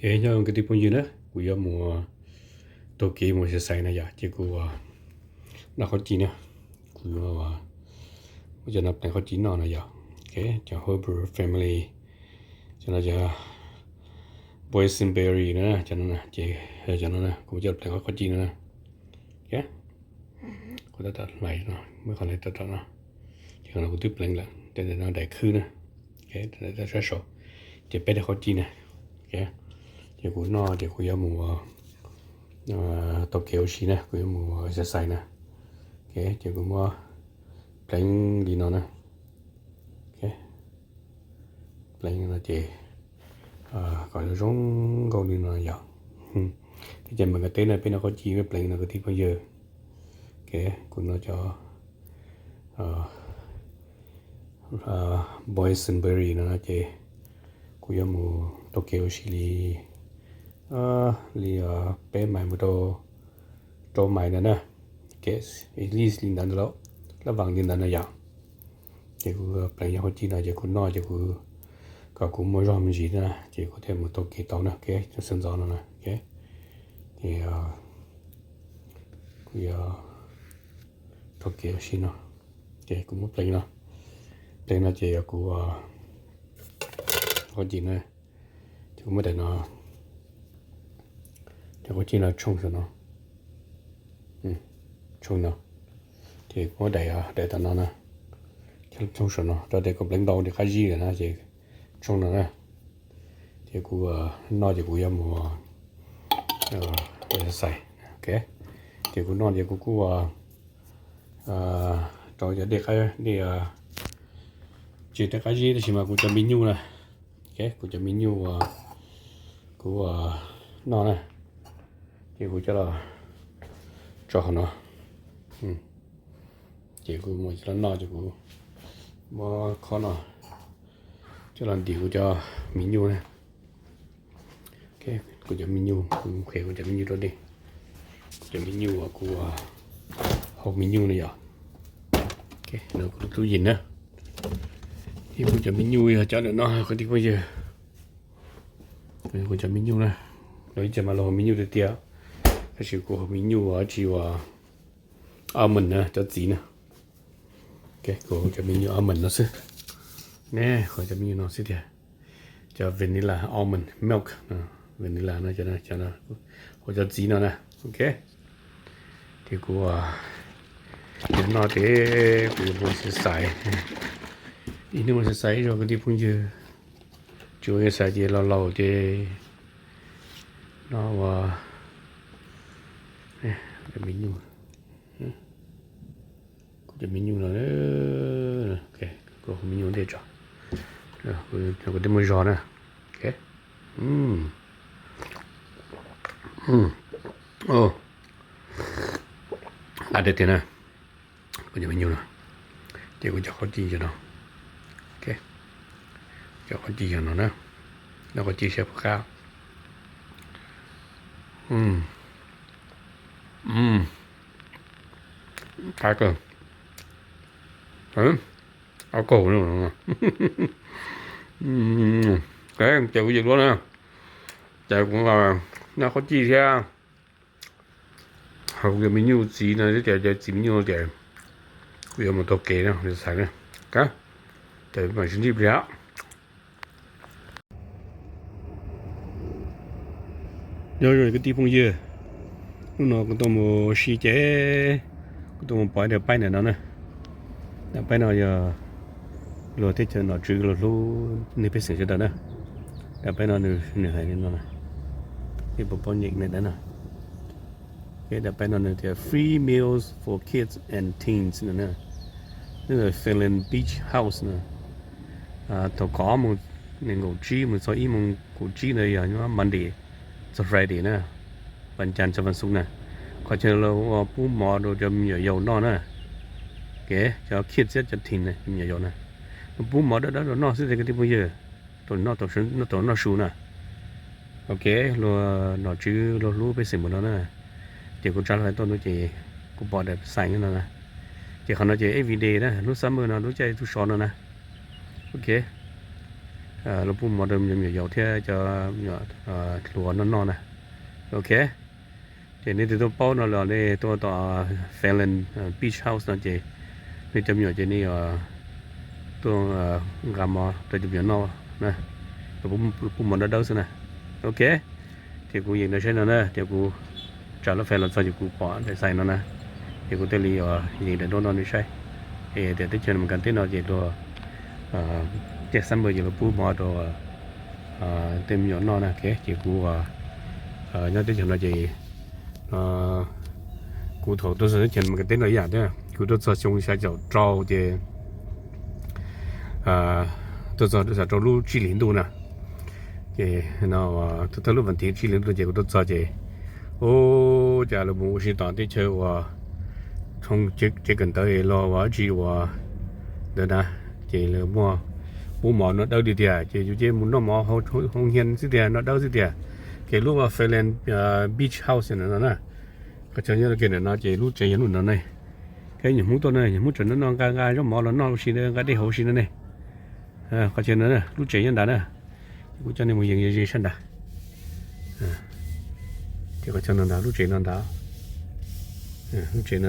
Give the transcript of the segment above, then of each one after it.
Nyob zoo kwv tij phooj ywg na, kuv yuav mus taug kev mus exercise na yom, ces kuv noj qhob cij na, kuv yuav muab cov no pleev qhob cij noj no yom. Cov Herbal Family, cov no cov boysenberry na, cov no ces cov no kuv muab coj pleev qhob cij no na. Kuv tab tom hlais no, muab qhov hlais tab tom no, ces qhov no kuv twb pleev lawm, ces ntawm no daim khwb na, sab saud, ces peb daim qhob cij na. Ces kuv noj ces kuv yuav mus taug kev ua si na, kuv yuav mus exercise na. Ces kuv muab pleev li no na, pleev no ces kom zoo nkauj li no yom. Teb chaws Meskas teb no peb noj qhob cij peb pleev no kwv tij phooj ywg. Kuv noj cov boysenberry no ces kuv yuav mus taug kev ua si li, li peb mais mus rau rau mais ntawd na, at least li ntawd ntawd lawm, lab vaas li ntawd na yom. Ces kuv pleev cov qhob cij no ces kuv noj ces kuv, kom kuv muaj zog me ntsis na, ces kuv thiaj mus taug kev tau na, sawv ntxov no na. Ces kuv yuav taug kev ua si no, ces kuv muab pleev no, pleev no ces yog kuv qhob cij na, ces kuv muab daim no, cov qhob cij no tshooj saum no, tshooj no, ces kuv muab daim, daim tom no na, tshooj saum no, rau tias kuv pleev ntau ces qab zib lawm na, ces tshooj no na. Ces kuv noj ces kuv yuav mus exercise. Ces kuv noj ces kuv kuj rau cov dej, dej, tsis dej qab zib tab sis mas kuv cov me nyuj na, kuv cov me nyuj uas kuv noj na, ces kuv coj los tso hauv no. Ces kuv mus coj los noj ces kuv muab khob no coj los ntim kuv cov me nyuj na. Kuv cov me nyuj, kuv qhia kuv cov me nyuj rau nej. Kuv cov me nyuj uas kuv haus me nyuj no yom. No kuv lub tub yim na. Kuv cov me nyuj yog cov ntawm no kwv tij phooj ywg. Kuv cov me nyuj na, los ib tsam mas los haus me nyuj tiag tiag, tab sis kuv haus me nyuj ua tsis ua almond na, cov txiv na. Kuv haus cov me nyuj almond no xwb. Ne, haus cov me nyuj no xwb tiag. Cov vanilla almond milk, vanilla no, cov no, haus cov txiv no na. Ok, ces kuv noj ces kuv yuav mus exercise. Ib hnub mus exercise ib zaug kwv tij phooj ywg. Tsis ua exercise ces laus laus ces no ua me nyuj, kuv cov me nyuj no, kuv haus me nyuj ntej tso, kuv twb muaj zog na. Qab tiag tiag na. Kuv cov me nyuj no, ces kuv cov qhob cij yog no. Cov qhob cij yog no na, noj qhob cij saib puas qab. Qab kawg. Ob kaug. Ces kuv yim luab na, ces kuv noj qhob cij thiab. Kuv cov me nyuj txiv no, cov txiv me nyuj ces kuv yuav mus taug kev no, xaiv na. Ces mam sib ntsib pliag. Nyob zoo kwv tij phooj ywg, hnub no kuv tuaj mus si ces kuv tuaj mus pom ib daim paib ntawm no na. Daim paib no yog luag teb chaws nom tswv luag hlub nej pej xeem sawv daws na. Daim paib no nws hais li no, nej puas paub nyeem daim no? Daim paib no nws tias free meals for kids and teens no na. Nyob Finland Beach House no. Thaum kaum ob moos nees nkaum tsib mus txog ib moos kaum tsib ntawd yog Monday txog Friday na, vas cas txog vas xuv na. Qhov chaw lawv ua pub mov rau cov me nyuam yaus noj na. Cov kids thiab cov teen na, cov me nyuam yaus na, pub mov dawb dawb rau noj xwb tiag kwv tij phooj ywg. Thaum noj, thaum noj su na. Ok, luag nom tswv luag hlub pej xeem npaum no na. Ces kuv tsa lub hais tuaj no ces kuv pom daim sign no na. Ces qhov no ces everyday na, lub summer no, lub caij lub sov no na. Ok, Los pub mov rau cov me nyuam yaus thiab cov me nyuam hluas noj noj na. Ok, ces nej twb tuaj paub no los nej tuaj tom Fallon Beach House no ces nej cov me nyuam ces nej yuav tuaj nqa mov rau cov me nyuam noj na, pub mov dawb dawb xwb na. Ok, ces kuv yeem no saib no na, ces kuv tsa lub fais los txog ces kuv pom daim xais no na, ces kuv thiaj li yeem daim duab no nej saib. Es tias teb chaws Meskas teb no ces luag tej xab npawg ces luag pub mov rau tej me nyuam noj na. Ces kuv nyob teb chaws no ces kuv thaum tuaj txog teb chaws Meskas teb no ib yam thiab, kuv tuaj txog xyoo xya caum rau ces tuaj txog xya rau lub tsib hlis ntuj na. Ces no thawj lub vas thiv tsib hlis ntuj ces kuv tuaj txog ces, ub, cas lawv mus ua si tom teb chaws uas tsev kawm ntawv los ua dab tsi uas ntawd na, ces lawv muaj pub mov noj dawb li tiag ces yus ces mus noj mov hauv hoo hias xwb tiag, noj dawb xwb tiag. Ces lub ua Fallon Beach House no na, qhov chaw nyob kiag ntawm no ces lub tsev yog lub no ne. Thiab nyuam Hmoob tuaj na, nyuam Hmoob tseem noj noj nqa nqa zaub mov los noj ua si, nqa dej haus ua si no ne. Qhov chaw no lub tsev nyob ntawd na, kuv coj nej mus yees ze sab nrad. Ces qhov chaw no ntag, lub tsev no ntag, lub tsev no.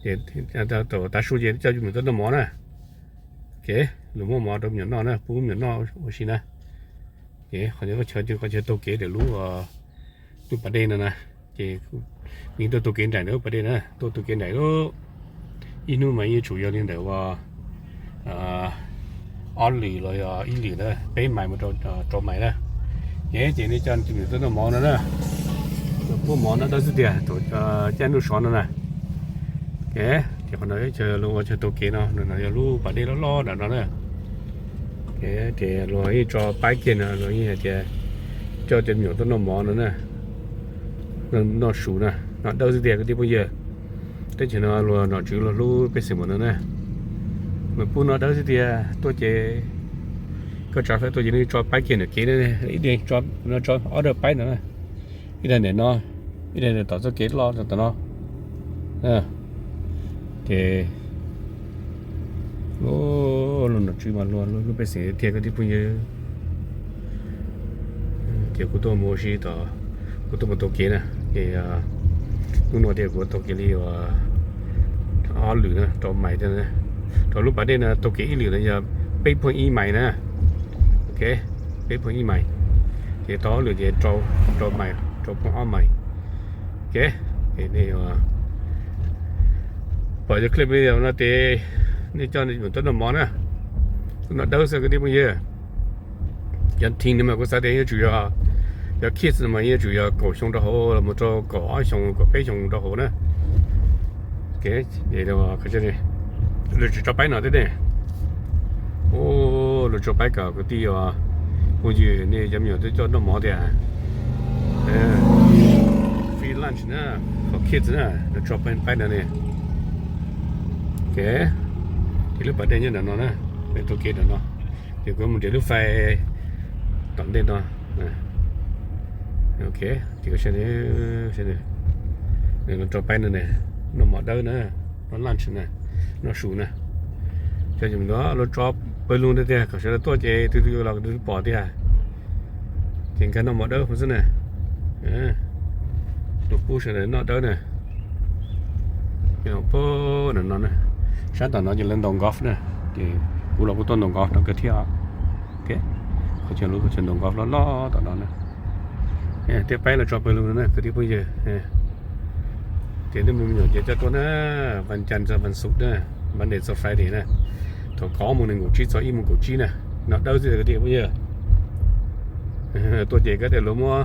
Ces tav su ces coj me nyuam tuaj noj mov na. Ces lawv muab mov rau me nyuam noj na, pub me nyuam noj ua si na. Ces qhov chaw, qhov chaw taug kev ntawm lub, lub pas dej no na. Ces nej tuaj taug kev nraim ntawm lub pas dej na, tuaj taug kev nraim lub, ib hnub mas yeej tsum yog li ntawm ua ob lwm los yog ib lwm na, peb mais mus rau rau mais na. Ces, ces nej coj me nyuam tuaj noj mov no na, pub mov noj dawb xwb tiag thaum caij ntuj sov no na. Ces qhov no ib chaw luag ua chaw taug kev no, no yog lub pas dej loj loj nram no na. Ces luag yeej tso paib kiag no, luag yeej hais tias coj cov me nyuam tuaj noj mov no na, noj su na, noj dawb xwb tiag kwv tij phooj ywg. Teb chaws no luag nom tswv luag hlub pej xeem npaum no na, mas pub noj dawb xwb tiag. Tuaj ces koj tsav fais tuaj ces nws tso paib kiag nram kev na, ib daim no tso ob daim paib no na, ib daim ntawm no, ib daim ntawm tom txoj kev loj tom no. Ces luag nom tswv mas luag hlub pej xeem tiag kwv tij phooj ywg. Ces kuv tuaj mus ua si tom, kuv tuaj mus taug kev na, ces hnub no tias kuv taug kev li ob lwm na, rau mais thiab. Rau lub pas dej no taug kev ib lwm no yog peb pheej ib mais na. Ok, peb pheej ib mais, ces tau ob lwm ces rau, rau mais, rau pheej ob mais. Ok, ces nej pom cov clip video no ces nej coj nej tuaj noj mov na, tuaj noj dawb xwb kwv tij phooj ywg. Cov teens no mas kuv xav tias yeej tsum yog, cov kids no mas yeej tsum yog kaum xyoo rau hauv los mus rau kaum ob xyoo kaum peb xyoo rau hauv na. Ok, lawv tsis tso paib no thiab ne. Ub, lawv tso paib kom kwv tij uas phooj ywg nej cov me nyuam twb coj noj mov tiag. Free lunch na, for kids na, lawv tso paib no ne. Ok, ces lub pas dej nyob nram no na, peb taug kev nram no, ces kuv mus nrhiav lub fais tom ntej no. Ok, ces koj saib, nws los rau paib no ne, noj mov dawb na, noj lunch na, noj su na. Cov ntawd los tso pawg lug ntawd tiag, kom sawv daws tuaj ces tus twg los tus twg pom tiag. Ces nkag noj mov dawb huv xwb na. Tus pub sawv daws noj dawb na. Pab no no, sab tom no ces lawv ntaus golf na. Ces kuv los kuv tuaj ntaus golf no kawg thiab. Ok, qhov chaw lub qhov chaw ntaus golf loj loj tom no na. Thiab paib los tso pawg lug no na kwv tij phooj ywg. Ces nej me nyuam ces coj tuaj na, vas cas txog vas xuv na, Monday txog Friday na, thaum kaum ob moos nees nkaum tsib txog ib moos kaum tsib na, noj dawb xwb kwv tij phooj ywg. Tuaj ces koj tias lawv muab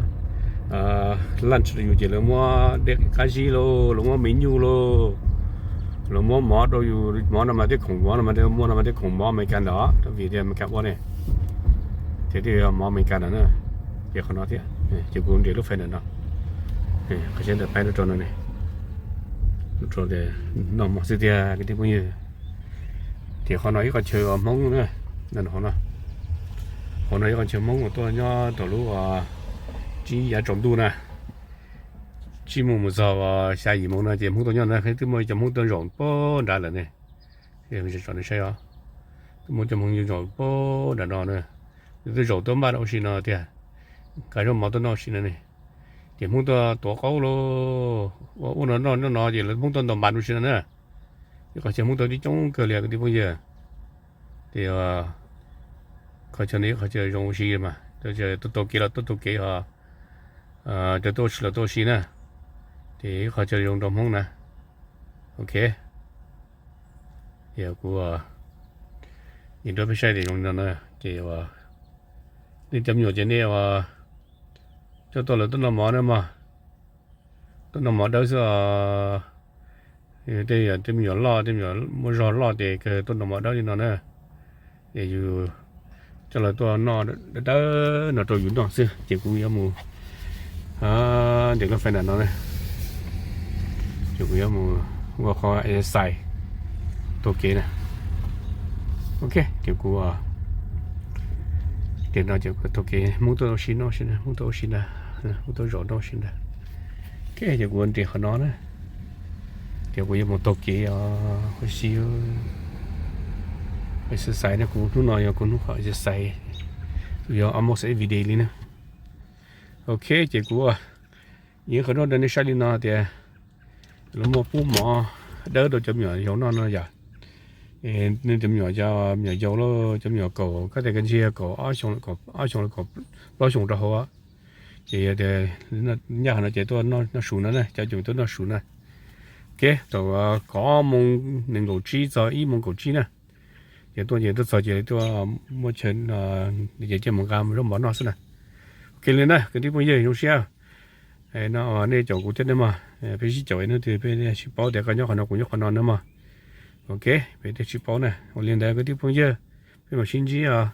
lunch rau yus ces lawv muab dej qab zib lauj, lawv muab me nyuj lauj, lawv muab mov rau yus, mov no mas tej khoom, mov no mas muaj no mas tej khoom mov Amelikas ntawd, vim tias Amelikas ua ne, ces thiaj yog mov Amelikas ntawd na. Ces qhov no thiab, ces kuv nrhiav lub fais ntawm no, qhov chaw ntawm paib lub rau no ne, lub rau noj mov xwb tiag kwv tij phooj ywg. Ces qhov no ib qhov chaw Hmoob na, hauv no ib qhov chaw Hmoob uas tuaj nyob thaum lub tsib yav tsaus ntuj na, tsib moos mus txog xya yim moos no ces Hmoob tuaj nyob na, twb muaj cov Hmoob tuaj zaum pab nrad lawm ne. Saib os, twb muaj cov Hmoob zaum pab nrad no na. Twb zaum tuaj npaj ua si no tiag, kav zaub mov tuaj noj ua si no ne. Ces Hmoob tuaj tuav qaub lauj, ua ua no noj noj no ces lawv Hmoob tuaj ntaus npas ua si no na. Ib qhov chaw Hmoob tuaj coob coob kawg li kwv tij phooj ywg. Ces qhov chaw no ib qhov chaw zoo ua si mas tuaj taug kev los tuaj taug kev ho, cov tuaj ua si los tuaj ua si na. Ces ib qhov chaw zoo rau Hmoob na. Ok, yog kuv, yog rau peb saib tias zoo li no na ces nej cov me nyuam ces nej coj tuaj lawv tuaj noj mov na mog. Tuaj noj mov dawb xwb os. Tej, tej me nyuam loj, tej me nyuam muaj zog loj ces kawg tuaj noj mov dawb li no na. Es yus coj lawv tuaj noj dawb dawb no rau yus noj xwb ces kuv yuav mus, ntes koj fais nram no na, ces kuv yuav mus ua qhov exercise taug kev na. Ok, ces kuv, tiam no ces kuv taug kev, Hmoob tuaj ua si noj si na, Hmoob tuaj ua si ntag, Hmoob tuaj zaum noj si ntag. Ok, ces kuv nres qhov no na, ces kuv yuav mus taug kev os, ua si exercise na, kuv hnub no yog kuv hnub qhov exercise, yog almost every day li na. Ok, ces kuv, yeej qhov no rau nej saib li no tias lawv muaj pub mov dawb rau cov me nyuam yaus noj no yom. Nej cov me nyuam, cov me nyuam yaus los cov me nyuam kaum, koj tias koj ntshe kaum ob xyoo, kaum plaub xyoo rau hauv, ces yog tias ncaj qhov no ces tuaj noj su no na, cov cov tuaj noj su na. Ok, thaum kaum ob moos nees nkaum tsib txog ib moos kaum tsib na, ces tuaj ces tuaj txog ces tuaj muab chaw, ces cia mus nqa zaub mov noj xwb na. Ok li na kwv tij phooj ywg, zoo siab no nej caum kuv thiab nawb mog. Peb sib caum ib hnub twg peb sib paub tias koj nyob qhov no kuv nyob qhov no nawb mog. Ok, peb thiaj sib paub na. Ua li ntawd kwv tij phooj ywg, peb mam sib ntsib os.